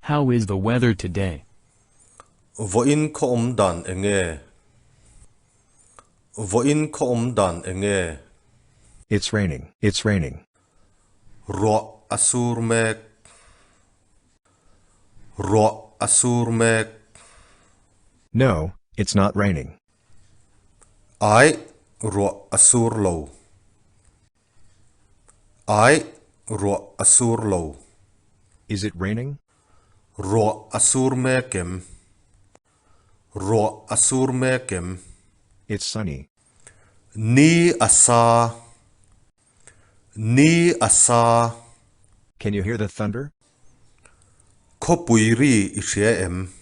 How is the weather today? Vawiin khaw awm dan enge? Vawiin khaw awm dan enge? It's raining. It's raining. Ruah a sur mek. Ruah a sur mek. No, it's not raining. Aih, ruah a sur lo. Aih, ruah a sur lo. Is it raining? Ruah a sur mek em? Ruah a sur mek em? It's sunny. Ni a sa. Ni a sa. Can you hear the thunder? Khawpui ri i hria em?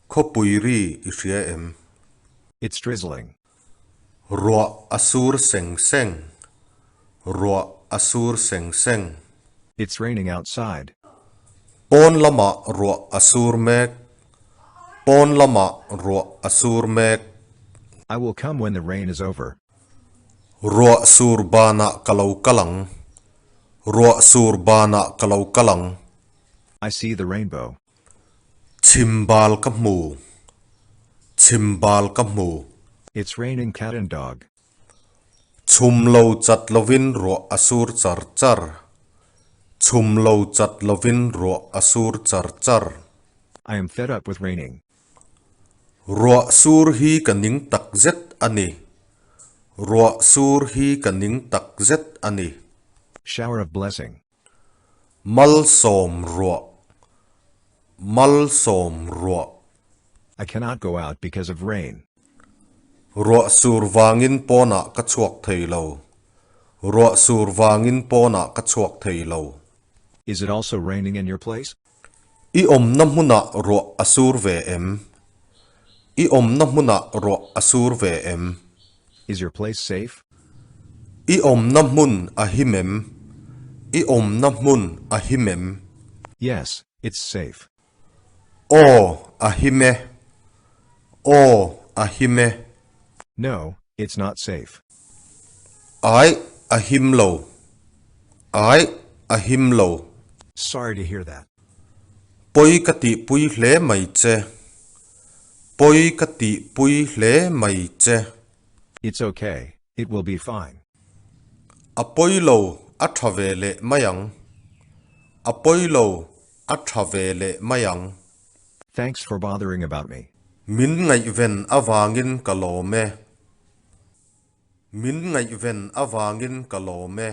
Khawpui ri i hria em? It's drizzling. Ruah a sur seng seng. Ruah a sur seng seng. It's raining outside. Pawn lamah ruah a sur mek. Pawn lamah ruah a sur mek. I will come when the rain is over. Ruah sur banah ka lo kal ang. Ruah sur banah ka lo kal ang. I see the rainbow. Chhimbal ka hmu. Chhimbal ka hmu. It's raining cat and dog. Chhum lo chat lovin ruah a sur char char. Chhum lo chat lovin ruah a sur char char. I am fed up with raining. Ruah sur hi ka ning tak zet a ni. Ruah sur hi ka ning tak zet a ni. Shower of blessing. Malsawm ruah. Malsawm ruah. I cannot go out because of rain. Ruah sur vangin pawnah ka chhuak thei lo. Ruah sur vangin pawnah ka chhuak thei lo. Is it also raining in your place? I awmna hmunah ruah a sur ve em? I awmna hmunah ruah a sur ve em? Is your place safe? I awmna hmun a him em? I awmna hmun a him em? Yes, it's safe. Aw, a him e. Aw, a him e. No, it's not safe. Aih, a him lo. Aih, a him lo. Sorry to hear that. Pawi ka tihpui hle mai che. Pawi ka tihpui hle mai che. It's okay, it will be fine. A pawi lo, a tha ve leh mai ang. A pawi lo, a tha ve leh mai ang. Thanks for bothering about me. Min ngaihven avangin ka lawm e. Min ngaihven avangin ka lawm e.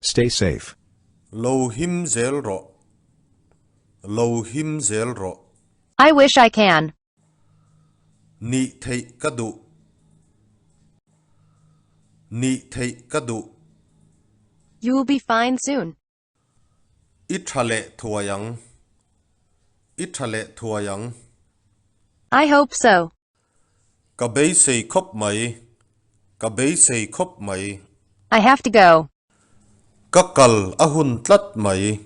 Stay safe. Lo him zel rawh. Lo him zel rawh. I wish I can. Nih theih ka duh. Nih theih ka duh. You will be fine soon. I tha leh thuai ang. I tha leh thuai ang. I hope so. Ka beisei khawp mai. Ka beisei khawp mai. I have to go. Ka kal a hun tlat mai.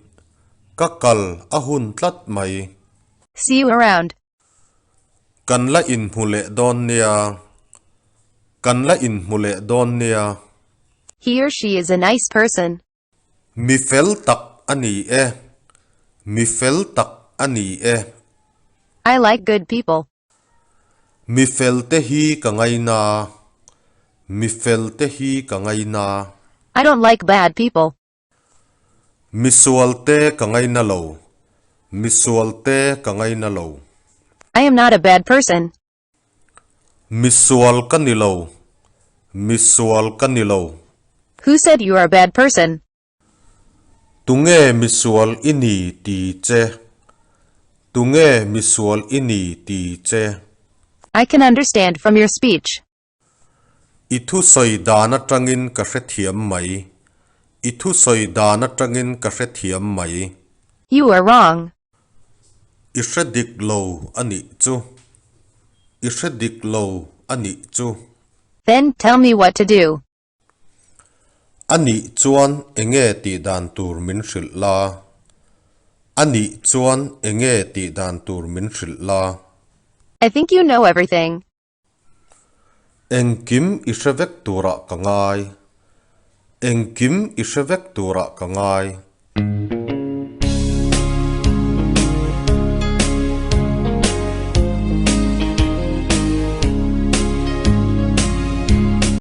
Ka kal a hun tlat mai. See you around. Kan la inhmu leh dawn nia. Kan la inhmu leh dawn nia. He or she is a nice person. Mi fel tak a ni e. Mi fel tak a ni e. I like good people. Mi fel te hi ka ngaina. Mi fel te hi ka ngaina. I don't like bad people. Mi sual te ka ngaina lo. Mi sual te ka ngaina lo. I am not a bad person. Mi sual ka ni lo. Mi sual ka ni lo. Who said you are a bad person? Tunge mi sual i ni ti che? Tunge mi sual i ni ti che? I can understand from your speech. I thusawi dan atangin ka hrethiam mai. I thusawi dan atangin ka hrethiam mai. You are wrong. I hre dik lo a nih chu. I hre dik lo a nih chu. Then tell me what to do. A nih chuan enge tih dan tur min hrilh la? A nih chuan enge tih dan tur min hrilh la? I think you know everything. Engkim i hre vek turah ka ngai. Engkim i hre vek turah ka ngai.